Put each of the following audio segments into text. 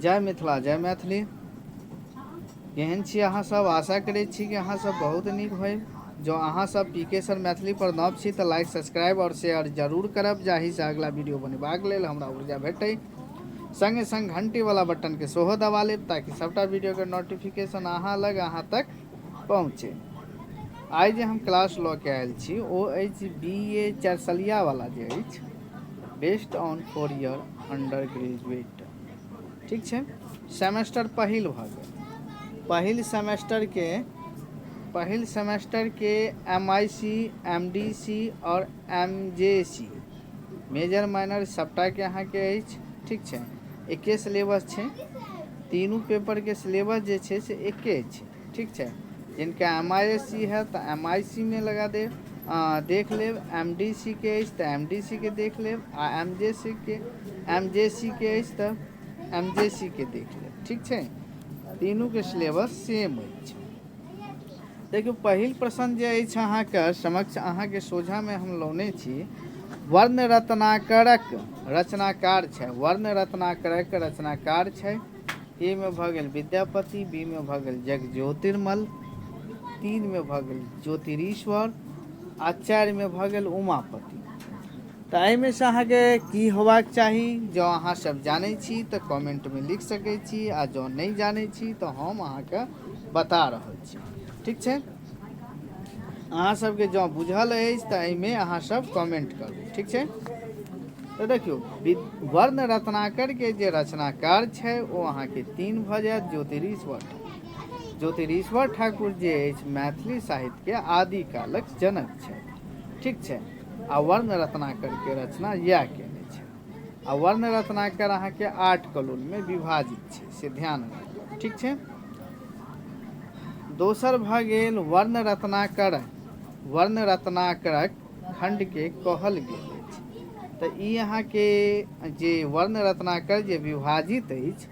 जय मिथिला जय मैथिली। केहन छी अहाँ सब? आशा करै छी कि अहाँ सब बहुत नीक होइब। जँ अहाँ सब पी के सर मैथिली पर नव छी तऽ लाइक, सब्सक्राइब और शेयर जरूर करब, जाहिसँ अगला वीडियो बनेबाक लेल हमरा ऊर्जा भेटै। संगे संग घंटी वाला बटन के सेहो दबा लेब ताकि सबटा वीडियो के नोटिफिकेशन अहाँ लग अहाँ तक पहुँचे। आइ जे हम क्लास लऽ के आयल छी ओ अछि बी ए चारि सलिया वाला जे अछि based on 4 year undergraduate. ठीक छै, सेमेस्टर पहिल भऽ गेल। पहिल सेमेस्टर के M I C, M D C आओर M J C major minor सबटाके अहाँके अछि। ठीक छै, एके सिलेबस छै, तीनू पेपरके सिलेबस जे छै से एके छै। ठीक छै, जिनका एम I S C है तऽ एम आई सी मे लगा देब, देख लेब। एम डी सी के अछि तऽ एम डी सी के देख लेब, आ एम जे सी के, एम जे सी के अछि तऽ एम जे सी के देख लेब। ठीक छै, तीनूके सिलेबस सेम अछि। देखियौ, पहिल प्रश्न जे अछि अहाँके समक्ष, अहाँके सोझामे हम लौने छी, वर्ण रत्नाकरक रचनाकार छै। वर्ण रत्नाकरक रचनाकार छै। ए मे भऽ गेल विद्यापति, बी मे भऽ गेल जगज्योतिर्मल, 3 मे भऽ गेल ज्योतिरीश्वर, आ 4 मे भऽ गेल उमापति। तऽ एहिमे से अहाँके की होबाक चाही, जँ अहाँ सब जानै छी तऽ कमेंटमे लिख सकै छी, आ जँ नहि जानै छी तऽ हम अहाँके बता रहल छी। ठीक छै, अहाँ सबके जँ बुझल अछि तऽ एहिमे अहाँ सब कमेंट करू। ठीक छै, तऽ देखियौ, वर्ण रत्नाकर के जे रचनाकार छै ओ अहाँके 3 भऽ जायत, ज्योतिरीश्वर ठाकुर। ज्योतिरीश्वर ठाकुर जे अछि मैथिली साहित्यके आदिकालक जनक छथि। ठीक छै, आ वर्ण रत्नाकर के रचना इएह केने छै। आ वर्ण रत्नाकर अहाँके 8 कलोलमे विभाजित छै, से ध्यान राखब। ठीक छै, दोसर भऽ गेल वर्ण रत्नाकर। वर्ण रत्नाकरक खण्डके कहल गेल अछि। तऽ ई अहाँके जे वर्ण रत्नाकर जे विभाजित अछि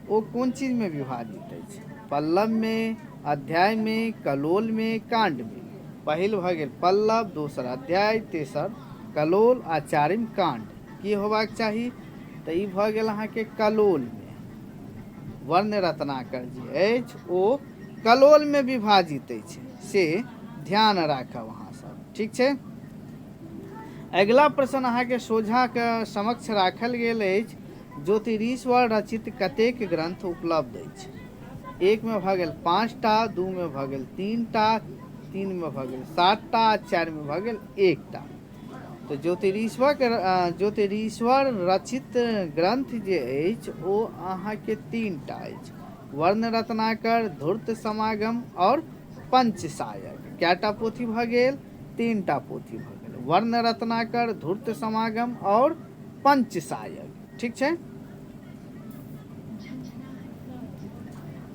ओ कोन चीजमे विभाजित अछि? पल्लवमे, अध्यायमे, कलोलमे, काण्डमे। पहिल भऽ गेल पल्लव, दोसर अध्याय, तेसर कलोल आ चारिम काण्ड। की होबाक चाही? तऽ ई भऽ गेल अहाँके कलोलमे। वर्ण रत्नाकर जे अछि ओ कलोलमे विभाजित अछि, से ध्यान राखब अहाँ सब। ठीक छै, अगिला प्रश्न अहाँके सोझाके समक्ष राखल गेल अछि, ज्योतिरीश्वर रचित कतेक ग्रंथ उपलब्ध अछि? 1 मे भऽ गेल 5टा, 2 मे भऽ गेल 3टा, 3 मे भऽ गेल 7टा आ 4 मे भऽ गेल 1टा। तऽ ज्योतिरीश्वर रचित ग्रंथ जे अछि ओ अहाँके 3टा अछि, वर्ण रत्नाकर, धूर्त समागम और पंचसायक। कएटा पोथी भऽ गेल? 3टा पोथी भऽ गेल, वर्ण रत्नाकर, धूर्त समागम और पंचसायक। ठीक छै,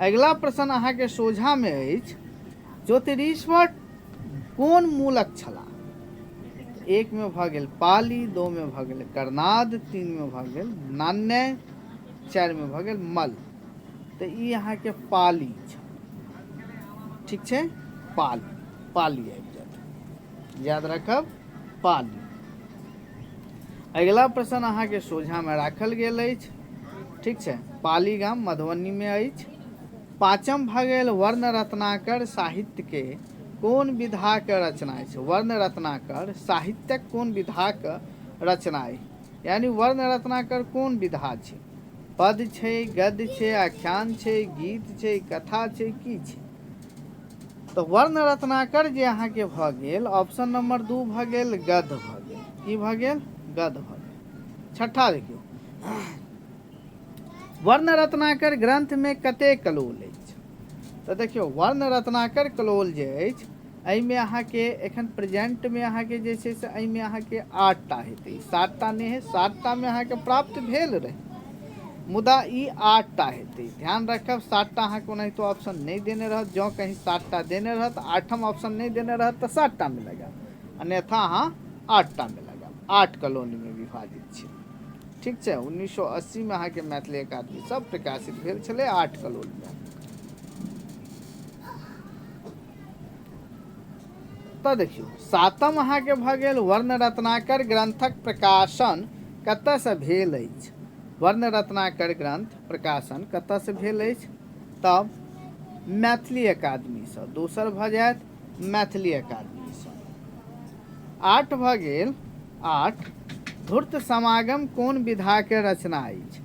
अगिला प्रश्न अहाँके सोझामे अछि, ज्योतिरीश्वर कोन मूलक छलाह? 1 मे भऽ गेल पाली, 2 मे भऽ गेल कर्नाद, 3 मे भऽ गेल नान्य, 4 मे भऽ गेल मल। तऽ ई अहाँके पाली छल। ठीक छै, पाली, पाली आबि जायत, याद राखब पाली। अगिला प्रश्न अहाँके सोझामे राखल गेल अछि। ठीक छै, पाली गाम मधुबनीमे अछि। पाँचम भऽ गेल वर्ण रत्नाकर साहित्यके कोन विधाके रचना अछि? वर्ण रत्नाकर साहित्यक कोन विधाके रचना अछि? यानी वर्ण रत्नाकर कोन विधा छै? पद छै, गद्य छै, आख्यान छै, गीत छै, कथा छै, की छै? तऽ वर्ण रत्नाकर जे अहाँके भऽ गेल ऑप्शन नंबर 2 भऽ गेल गद्य भऽ गेल। की भऽ गेल? गद्य भऽ गेल। छठा देखियौ, वर्ण रत्नाकर ग्रंथमे कतेक कलोल अछि? तऽ देखियौ, वर्ण रत्नाकर कलोल जे अछि एहिमे अहाँके एखन प्रेजेंटमे अहाँके जे छै से एहिमे अहाँके 8टा हेतै, 7टा नहि है, 7टामे अहाँके प्राप्त भेल रहै, मुदा ई 8टा हेतै। ध्यान राखब, 7टा अहाँके ओनाहितो ऑप्शन नहि देने रहत, जँ कहीं 7टा देने रहत, 8म ऑप्शन नहि देने रहत तऽ 7टामे लगायब, अन्यथा अहाँ 8टामे लगायब। 8 कॉलोनीमे विभाजित छै। ठीक छै, 1980मे अहाँके मैथिली अकादमी सब प्रकाशित भेल छलै 8 कलोलमे। तऽ देखियौ, 7म अहाँके भऽ गेल वर्ण रत्नाकर ग्रंथक प्रकाशन कतयसँ भेल अछि? वर्ण रत्नाकर ग्रंथ प्रकाशन कतयसँ भेल अछि? तब मैथिली अकादमीसँ। दोसर भऽ जायत मैथिली अकादमीसँ। 8 भऽ गेल। 8, धूर्त समागम कोन विधाके रचना अछि?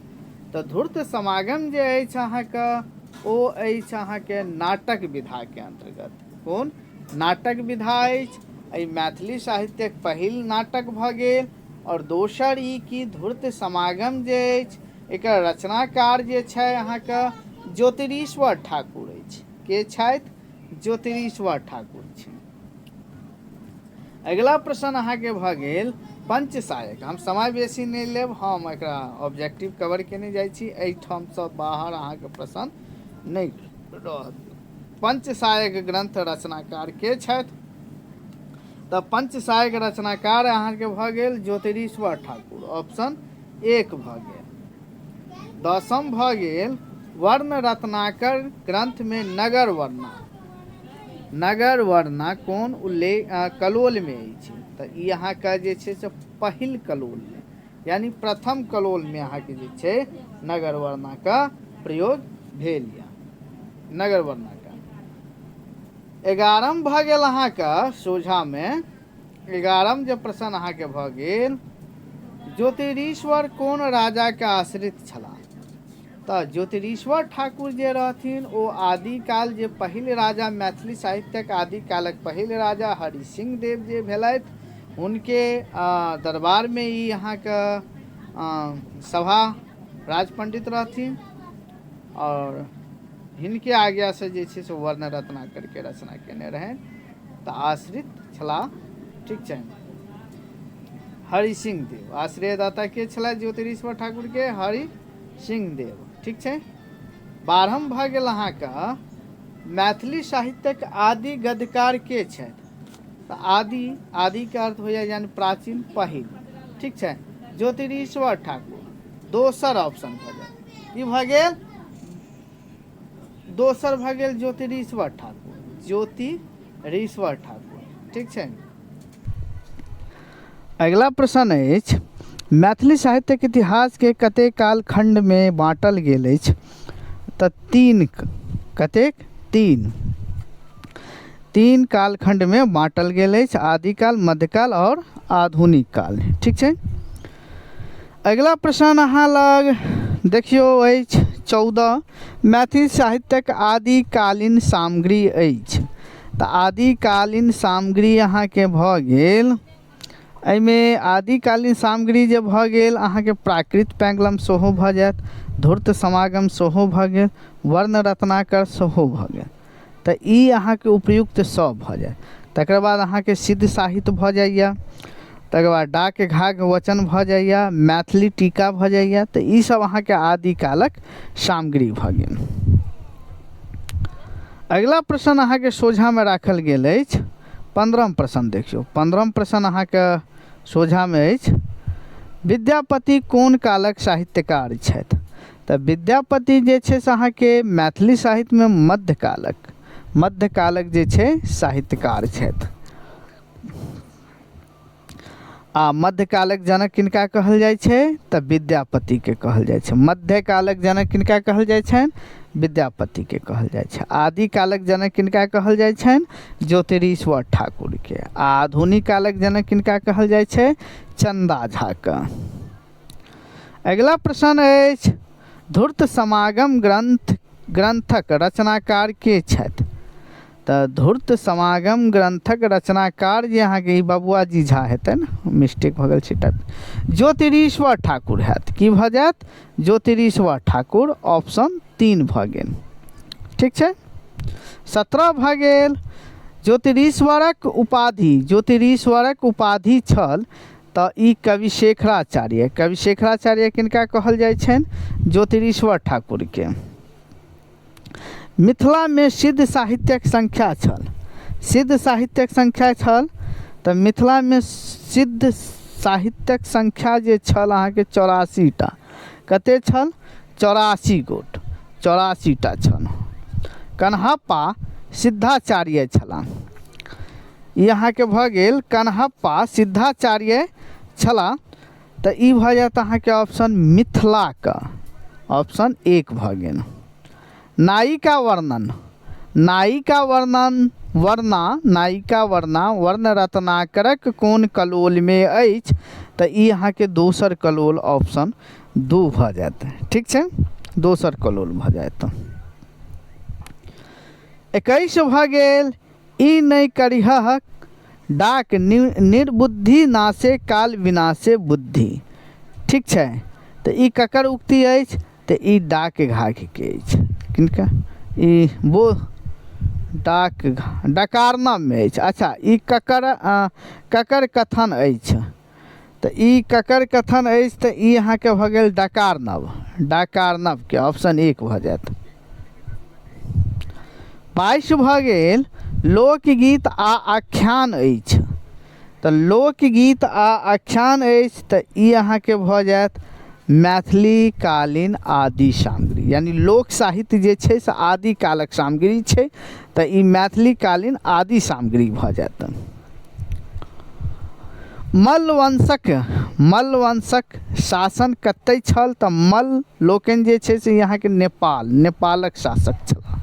तऽ धूर्त समागम जे अछि अहाँके ओ अछि अहाँके नाटक विधाके अन्तर्गत। कोन नाटक विधा अछि? एहि मैथिली साहित्यक पहिल नाटक भऽ गेल। आओर दोसर ई कि धूर्त समागम जे अछि एकर रचनाकार जे छै अहाँके ज्योतिरीश्वर ठाकुर अछि। के छथि? ज्योतिरीश्वर ठाकुर छी। अगिला प्रश्न अहाँके भऽ गेल पंचसायक। हम समय बेसी नहि लेब, हम एकरा ऑब्जेक्टिव कवर केने जाइ छी, एहिठामसँ बाहर अहाँके प्रश्न नहि रहत। पंचसायक ग्रंथ रचनाकार के छथि? तऽ पंचसायक रचनाकार अहाँके भऽ गेल ज्योतिरीश्वर ठाकुर, ऑप्शन 1 भऽ गेल। 10म भऽ गेल वर्ण रत्नाकर ग्रंथमे नगर वर्णा, नगर वर्णा कोन उल्लेख कलोलमे अछि? तऽ ई अहाँके जे छै से पहिल कलोलमे, यानी प्रथम कलोलमे अहाँके जे छै नगर वर्णाके प्रयोग भेल यऽ, नगर वर्णाके। 11म भऽ गेल अहाँके सोझामे, 11म जे प्रश्न अहाँके भऽ गेल, ज्योतिरीश्वर कोन राजाके आश्रित छलाह? तऽ ज्योतिरीश्वर ठाकुर जे रहथिन ओ आदिकाल जे पहिल राजा, मैथिली साहित्यक आदिकालक पहिल राजा हरि सिंह देव जे भेलथि, हुनके दरबारमे ई अहाँके सभा राजपंडित रहथिन आओर हिनके आज्ञासँ जे छै से वर्ण रत्नाकरके रचना केने रहनि, तऽ आश्रित छलाह। ठीक छै, हरि सिंह देव आश्रयदाता के छलाह ज्योतिरीश्वर ठाकुर के? हरि सिंह देव। ठीक छै, 12म भऽ गेल अहाँके मैथिली साहित्यक आदि गद्यकार के छथि? तऽ आदि, आदिके अर्थ होइए यानी प्राचीन, पहिल। ठीक छै, ज्योतिरीश्वर ठाकुर दोसर ऑप्शन भऽ जायत। की भऽ गेल? दोसर भऽ गेल ज्योतिरीश्वर ठाकुर, ज्योतिरीश्वर ठाकुर। ठीक छै, अगिला प्रश्न अछि मैथिली साहित्यक इतिहासके कतेक कालखण्डमे बाँटल गेल अछि? तऽ 3, कतेक? 3, 3 कालखण्डमे बाँटल गेल अछि, आदिकाल, मध्यकाल आओर आधुनिक काल। ठीक छै, अगिला प्रश्न अहाँ लग देखियौ अछि 14, मैथिली साहित्यक आदिकालीन सामग्री अछि। तऽ आदिकालीन सामग्री अहाँके भऽ गेल, एहिमे आदिकालीन सामग्री जे भऽ गेल अहाँके प्राकृत पैंगलम सेहो भऽ जायत, धूर्त समागम सेहो भऽ गेल, वर्ण रत्नाकर सेहो भऽ गेल। तऽ ई अहाँके उपयुक्त सब भऽ जायत। तकर बाद अहाँके सिद्ध साहित्य भऽ जाइए, तकर बाद डाक घाघ वचन भऽ जाइए, मैथिली टीका भऽ जाइए। तऽ ई सब अहाँके आदिकालक सामग्री भऽ गेल। अगिला प्रश्न अहाँके सोझामे राखल गेल अछि 15म प्रश्न। देखियौ 15म प्रश्न अहाँके सोझामे अछि, विद्यापति कोन कालक साहित्यकार छथि? तऽ विद्यापति जे छै से अहाँके मैथिली साहित्यमे मध्यकालक, मध्यकालक जे छै साहित्यकार छथि। आ मध्यकालक जनक किनका कहल जाइ छै? तऽ विद्यापतिके कहल जाइ छै। मध्यकालक जनक किनका कहल जाइ छनि? विद्यापतिके कहल जाइ छै। आदिकालक जनक किनका कहल जाइ छनि? ज्योतिरीश्वर ठाकुरके। आ आधुनिक कालक जनक किनका कहल जाइ छै? चन्दा झाके। अगिला प्रश्न अछि धूर्त समागम ग्रंथक रचनाकार के छथि? तऽ धूर्त समागम ग्रंथक रचनाकार जे अहाँके ई बबुआ जी झा हेतनि, मिस्टेक भऽ गेल छै टाइप, ज्योतिरीश्वर ठाकुर हैत। की भऽ जायत? ज्योतिरीश्वर ठाकुर, ऑप्शन 3 भऽ गेल। ठीक छै, 17 भऽ गेल ज्योतिरीश्वरक उपाधि, ज्योतिरीश्वरक उपाधि छल तऽ ई कविशेखराचार्य, कविशेखराचार्य किनका कहल जाइ छनि? ज्योतिरीश्वर ठाकुरके। मिथिलामे सिद्ध साहित्यक संख्या छल, सिद्ध साहित्यक संख्या छल तऽ मिथिलामे सिद्ध साहित्यक संख्या जे छल अहाँके 84 टा। कते छल? 84 गोट, 84 टा छल। कन्हप्पा सिद्धाचार्य छलाह, ई अहाँके भऽ गेल कन्हप्पा सिद्धाचार्य छलाह। तऽ ई भऽ जायत अहाँके ऑप्शन मिथिलाके, ऑप्शन 1 भऽ गेल। नायिका वर्णन, नायिका वर्णन वर्णा, नायिका वर्णा वर्ण रत्नाकरक कोन कलोलमे अछि? तऽ ई अहाँके दोसर कलोल, ऑप्शन 2 भऽ जायत। ठीक छै, दोसर कलोल भऽ जायत। 21 भऽ गेल, ई नहि करिहह डाक निर्बुद्धि नाशे काल विनाशे बुद्धि। ठीक छै, तऽ ई ककर उक्ति अछि? तऽ ई डाक घाघके अछि। किनका? ई बो डाक डकारनामे अछि। अच्छा, ई ककर ककर कथन अछि? तऽ ई ककर कथन अछि? तऽ ई अहाँके भऽ गेल डकारनव, डकारनवके, ऑप्शन 1 भऽ जायत। 22 भऽ गेल, लोकगीत आ आख्यान अछि। तऽ लोकगीत आ आख्यान अछि, तऽ ई अहाँके भऽ जायत मैथिली कालीन आदि सामग्री, यानी लोक साहित्य जे छै से आदि कालक सामग्री छै, तऽ ई मैथिली कालीन आदि सामग्री भऽ जायत। मल्लवंशक, मल्लवंशक शासन कतय छल? तऽ मल्ल लोकनि जे छै से अहाँके नेपाल, नेपालक शासक छलाह।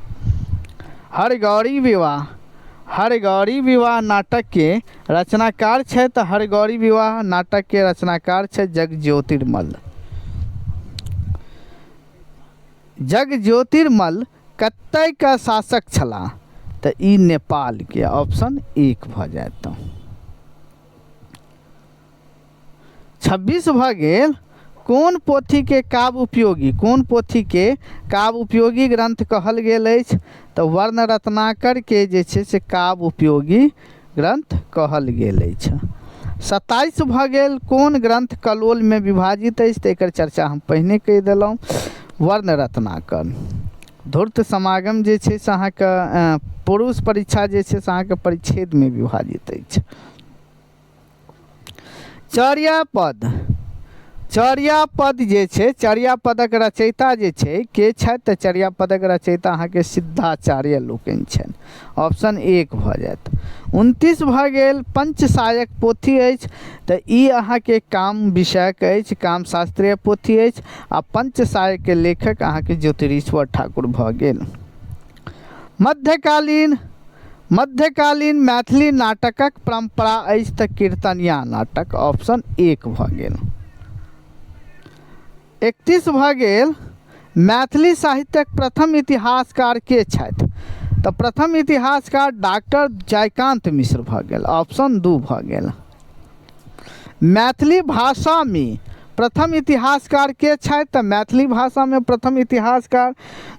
हरगौरी विवाह, हरगौरी विवाह नाटकके रचनाकार छथि? तऽ हरगौरी विवाह नाटकके रचनाकार छथि जगज्योतिर्मल्ल। जगज्योतिर्मल्ल कतयके शासक छलाह? तऽ ई नेपालके, ऑप्शन 1 भऽ जायत। 26 भऽ गेल, कोन पोथीके काव्य उपयोगी, कोन पोथीके काव्य उपयोगी ग्रंथ कहल गेल अछि? तऽ वर्ण रत्नाकरके जे छै से काव्य उपयोगी ग्रंथ कहल गेल अछि। 27 भऽ गेल, कोन ग्रंथ कलोलमे विभाजित अछि? तऽ एकर चर्चा हम पहिने कहि देलहुँ, वर्ण रत्नाकर। धूर्त समागम जे छै से अहाँके पुरुष परीक्षा जे छै से अहाँके परिच्छेदमे विभाजित अछि। चर्यापद, चर्यापद जे छै, चर्यापदक रचयिता जे छै के छथि? तऽ चर्यापदक रचयिता अहाँके सिद्धाचार्य लोकनि छनि, ऑप्शन 1 भऽ जायत। 29 भऽ गेल, पंचसायक पोथी अछि। तऽ ई अहाँके काम विषयक अछि, काम शास्त्रीय पोथी अछि, आ पंचसायकके लेखक अहाँके ज्योतिरीश्वर ठाकुर भऽ गेल। मध्यकालीन, मध्यकालीन मैथिली नाटकक परम्परा अछि? तऽ कीर्तनिया नाटक, ऑप्शन 1 भऽ गेल। 31 भऽ गेल, मैथिली साहित्यक प्रथम इतिहासकार के छथि? तऽ प्रथम इतिहासकार डॉक्टर जयकान्त मिश्र भऽ गेल, ऑप्शन 2 भऽ गेल। मैथिली भाषामे प्रथम इतिहासकार के छथि? तऽ मैथिली भाषामे प्रथम इतिहासकार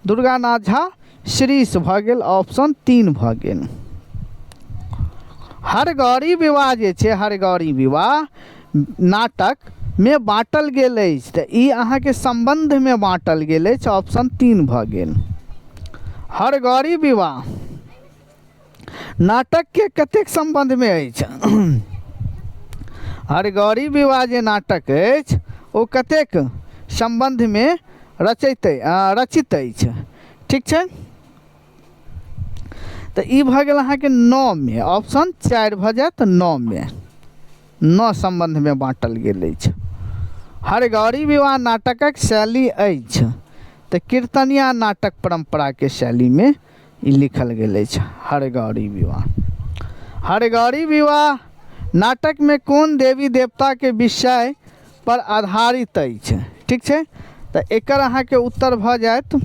दुर्गानाथ झा श्रीश भऽ गेल, ऑप्शन 3 भऽ गेल। हरगौरी विवाह जे छै, हरगौरी विवाह नाटकमे बाँटल गेल अछि। तऽ ई अहाँके सम्बन्धमे बाँटल गेल अछि, ऑप्शन 3 भऽ गेल। हरगौरी विवाह नाटकके कतेक सम्बन्धमे अछि? हरगौरी विवाह जे नाटक अछि ओ कतेक सम्बन्धमे रचैत रचित अछि? ठीक छै, तऽ ई भऽ गेल अहाँके 9मे, ऑप्शन 4 भऽ जायत। 9मे, 9 सम्बन्धमे बाँटल गेल अछि। हरगौरी विवाह नाटकक शैली अछि? तऽ कीर्तनिया नाटक परम्पराके शैलीमे ई लिखल गेल अछि हरगौरी विवाह। हरगौरी विवाह नाटकमे कोन देवी देवताके विषय पर आधारित अछि? ठीक छै, तऽ एकर अहाँके उत्तर भऽ जायत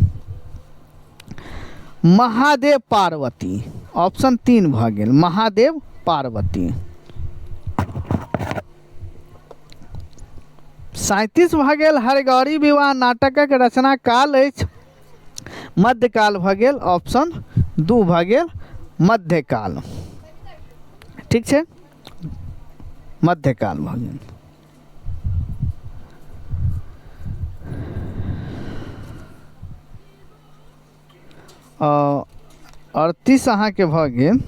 महादेव पार्वती, ऑप्शन 3 भऽ गेल, महादेव पार्वती। 37 भऽ गेल, हरगौरी विवाह नाटकक रचना काल अछि? मध्यकाल भऽ गेल, ऑप्शन 2 भऽ गेल, मध्यकाल। ठीक छै, मध्यकाल भऽ गेल। 38 अहाँके भऽ गेल,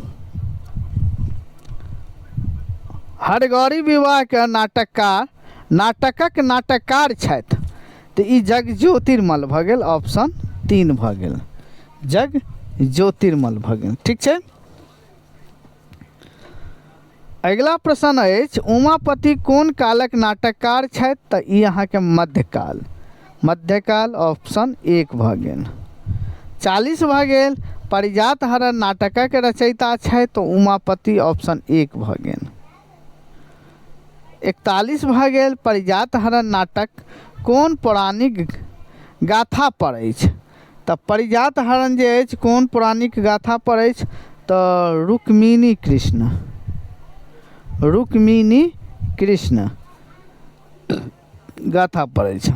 हरगौरी विवाहके नाटककार, नाटकक नाटककार छथि? तऽ ई जग ज्योतिर्मल भऽ गेल, ऑप्शन 3 भऽ गेल, जग ज्योतिर्मल भऽ गेल। ठीक छै, अगिला प्रश्न अछि, उमापति कोन कालक नाटककार छथि? तऽ ई अहाँके मध्यकाल, मध्यकाल ऑप्शन 1 भऽ गेल। 40 भऽ गेल, पारिजात हरण नाटकक रचयिता छथि? तऽ उमापति, ऑप्शन 1 भऽ गेल। 41 भऽ गेल, पारिजात हरण नाटक कोन पौराणिक गाथा पर अछि? तऽ पारिजात हरण जे अछि कोन पौराणिक गाथा पर अछि? तऽ रुक्मिणी कृष्ण, रुक्मिणी कृष्ण गाथा पर अछि।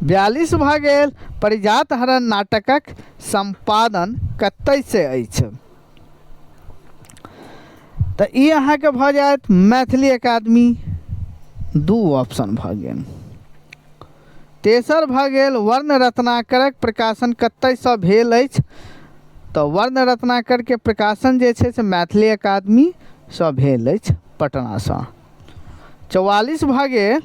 42 भऽ गेल, पारिजात हरण नाटकक सम्पादन कतयसँ अछि? तऽ ई अहाँके भऽ जायत मैथिली अकादमी, 2 ऑप्शन भऽ गेल। तेसर भऽ गेल, वर्ण रत्नाकरक प्रकाशन कतयसँ भेल अछि? तऽ वर्ण रत्नाकरके प्रकाशन जे छै से मैथिली अकादमीसँ भेल अछि, पटनासँ। 44 भऽ गेल,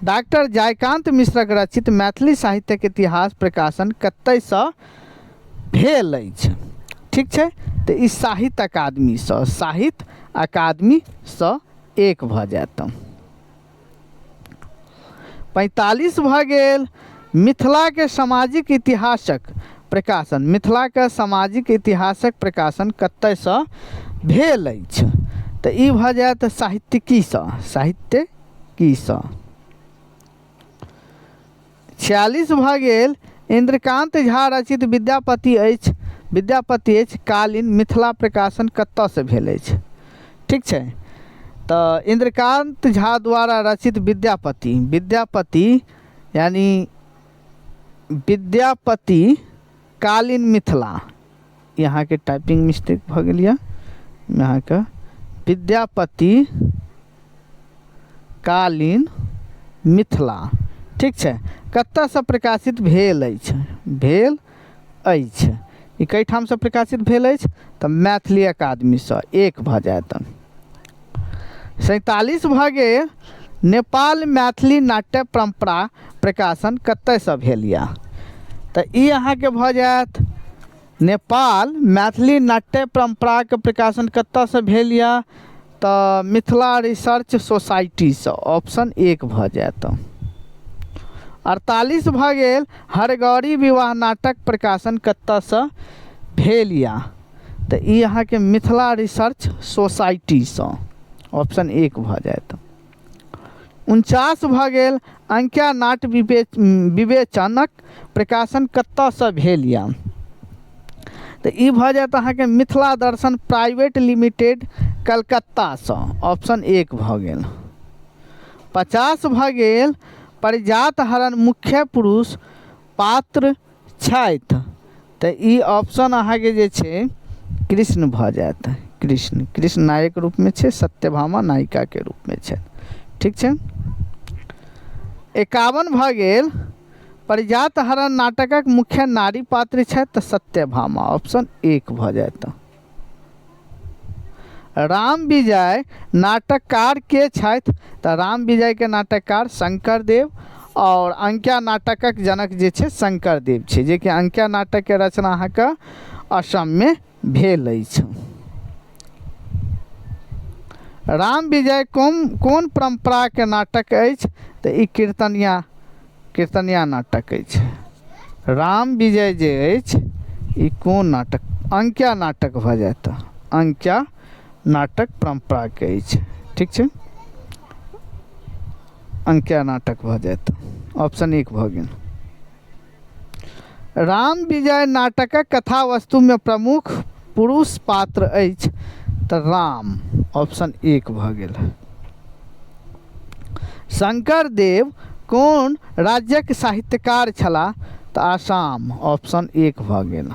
डॉक्टर जयकान्त मिश्रक रचित मैथिली साहित्यक इतिहास प्रकाशन कतयसँ भेल अछि? ठीक छै, तऽ ई साहित्य अकादमीसँ, साहित्य अकादमीसँ 1 भऽ जायत। 45 भऽ गेल, मिथिलाके सामाजिक इतिहासक प्रकाशन, मिथिलाके सामाजिक इतिहासक प्रकाशन कतयसँ भेल अछि? तऽ ई भऽ जायत साहित्यिकीसँ, साहित्यिकीसँ। 46 भऽ गेल, इन्द्रकान्त झा रचित विद्यापति अछि, विद्यापति अछि कालीन मिथिला प्रकाशन कतयसँ भेल अछि? ठीक छै, तऽ इन्द्रकान्त झा द्वारा रचित विद्यापति, विद्यापति यानी विद्यापति कालीन मिथिला, यहाँके टाइपिंग मिस्टेक भऽ गेल यऽ, अहाँके विद्यापति कालीन मिथिला, ठीक छै, कतयसँ प्रकाशित भेल अछि? भेल अछि ई कईठामसँ प्रकाशित भेल अछि? तऽ मैथिली अकादमीसँ, 1 भऽ जायत। 47 भऽ गेल, नेपाल मैथिली नाट्य परम्परा प्रकाशन कतयसँ भेल यऽ? तऽ ई अहाँके भऽ जायत नेपाल मैथिली नाट्य परम्पराके प्रकाशन कतयसँ भेल यऽ? तऽ मिथिला रिसर्च सोसाइटीसँ, ऑप्शन 1 भऽ जायत। 48 भऽ गेल, हरगौरी विवाह नाटक प्रकाशन कतयसँ भेल यऽ? तऽ ई अहाँके मिथिला रिसर्च सोसाइटीसँ, ऑप्शन 1 भऽ जायत। 49 भऽ गेल, अंकिया नाट्य विवेचनक प्रकाशन कतयसँ भेल यऽ? तऽ ई भऽ जायत अहाँके मिथिला दर्शन प्राइवेट लिमिटेड कलकत्तासँ, ऑप्शन 1 भऽ गेल। 50 भऽ गेल, पारिजात हरण मुख्य पुरुष पात्र छथि? तऽ ई ऑप्शन अहाँके जे छै कृष्ण भऽ जायत, कृष्ण, कृष्ण नायक रूपमे छै, सत्यभामा नायिकाके रूपमे छै। ठीक छै, 51 भऽ गेल, पारिजात हरण नाटकक मुख्य नारी पात्र छथि? तऽ सत्यभामा, ऑप्शन 1 भऽ जायत। राम विजय नाटककार के छथि? तऽ राम विजय के नाटककार शंकर देव, और अंकिया नाटकक जनक जे छै शंकर देव छै, जेकि अंकिया नाटक के रचना अहाँके असम में भेल अछि। राम विजय कोन परम्परा के नाटक अछि? तऽ ई कीर्तनिया नाटक अछि। राम विजय जे अछि ई कोन नाटक? अंकिया नाटक भऽ जायत, अंकिया नाटक परम्पराके अछि। ठीक छै, अंकिया नाटक भऽ जायत, ऑप्शन 1 भऽ गेल। राम विजय नाटकक कथा वस्तुमे प्रमुख पुरुष पात्र अछि? तऽ राम, ऑप्शन 1 भऽ गेल। शंकर देव कोन राज्यक साहित्यकार छलाह? तऽ आसाम, ऑप्शन 1 भऽ गेल।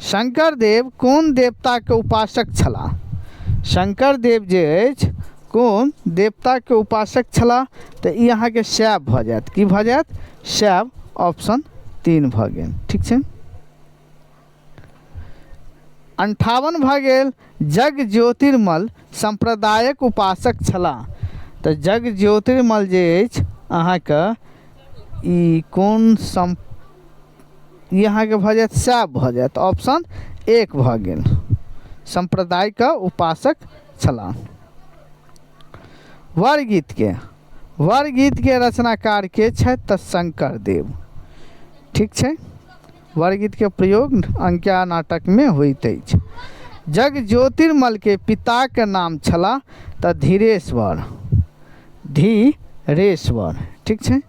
शंकर देव कोन देवताके उपासक छलाह? शंकर देव जे अछि कोन देवताके उपासक छलाह? तऽ ई अहाँके शैव भऽ जायत। की भऽ जायत? शैव, ऑप्शन 3 भऽ गेल। ठीक छै, 58 भऽ गेल, जग ज्योतिर्मल सम्प्रदायक उपासक छलाह? तऽ जग ज्योतिर्मल जे अछि अहाँके ई कोन सम, ई अहाँके भऽ जायत शैव भऽ जायत, ऑप्शन एक भऽ गेल। सम्प्रदायके उपासक छलाह। वर गीतके रचनाकार के छथि तऽ शंकर देव। ठीक छै। वर गीतके प्रयोग अंकिया नाटकमे होइत अछि। जग ज्योतिर्मलके पिताके नाम छलाह तऽ धीरेश्वर, धीरेश्वर। ठीक छै।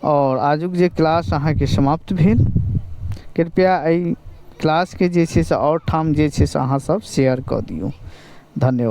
आओर आजुक जे क्लास अहाँके समाप्त भेल, कृपया एहि क्लासके जे छै से आओर ठाम जे छै से अहाँ सब शेयर कऽ दियौ। धन्यवाद।